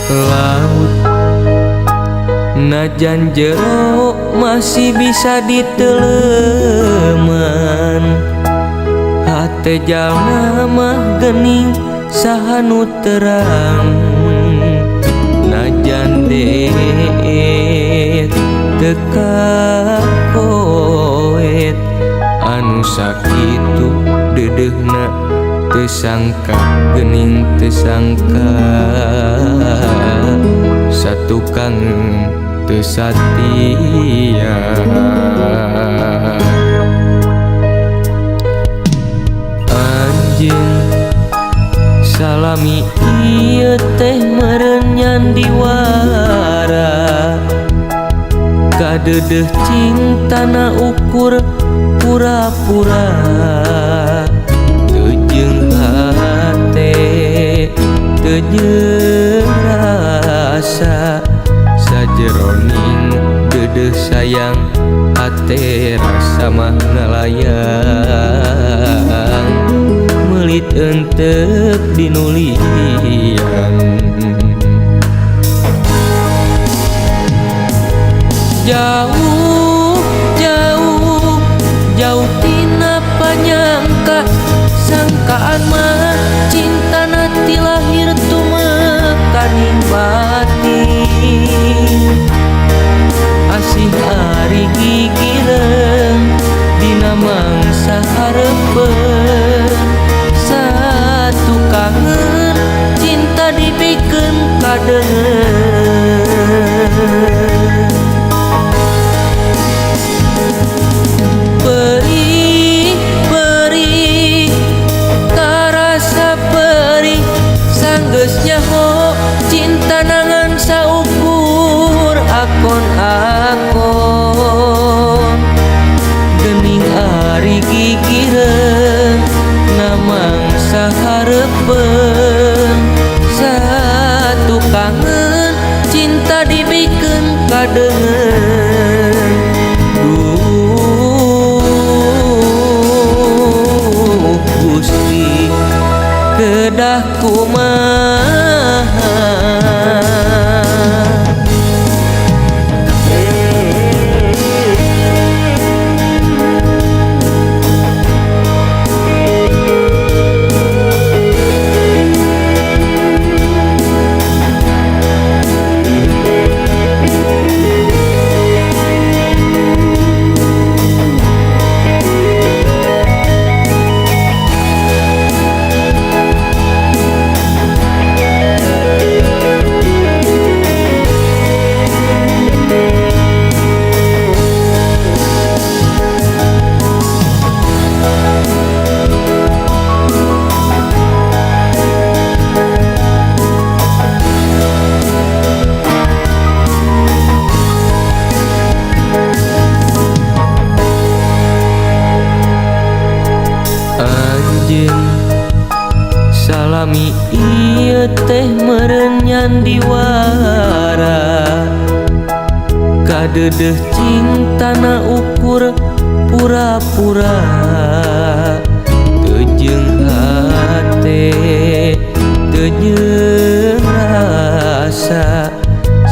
Laut najan jero masih bisa diteleman, hate jalma mah gening saha nu terang. Najan deet teu kakoet, anu sakitu deudeuhna teu sangka gening teu sangka, satukang teu satia. Anjeun salami ieu teh meureun nyandiwara, kadeudeuh cintana ukur pura-pura. Teu jeung hate teu jeung rasa, sajeroning deudeuh sayang hate rasa mah ngalayang, meulit entep dinulian. Jauh jauh jauh tina panyangka, sangkaan mah cintana ti lahir tumekaning batin. Asih ari gigireun dina mangsa hareupeun, satu kangen cinta dibikeun kadeungeun. Perih perih karasa perih, sanggeus nyaho cinta nangan saukur akon-akon. Gening ari gigireun na mangsa hareupeun, satu kangen cinta dibikeun kadeungeun. Duh Gusti kedah kumaha. Anjeun salami ieu teh meureun nyandiwara, kadeudeuh cintana ukur pura-pura. Teu jeung hate teu jeung rasa,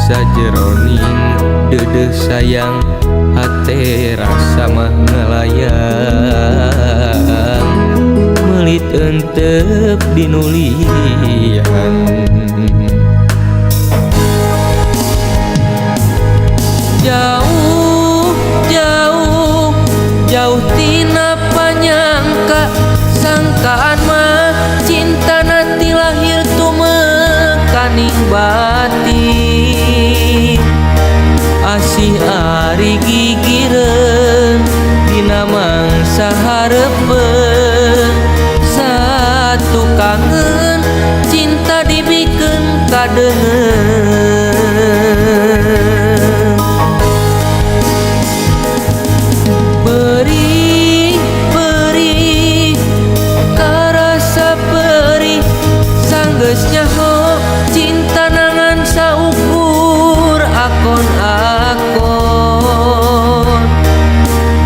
sajeroning deudeuh sayang hate rasa mah ngalayang, meulit entep dinulian. Jauh jauh jauh tina panyangka, sangkaan mah cintana ti lahir tumekaning batin. Asih ari gigireun dina mangsa hareupeun, satu kangen cinta dibikeun kadeungeun. Perih perih karasa perih, sanggeus nyaho cinta nangan saukur akon-akon.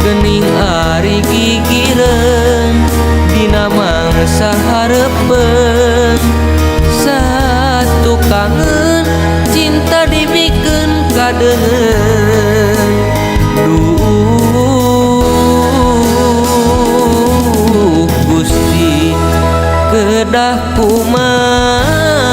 Gening ari gigireun dina mangsa hareupeun, satu kangen Cinta dibikeun kadeungeun. Duh Gusti, kedah kumaha?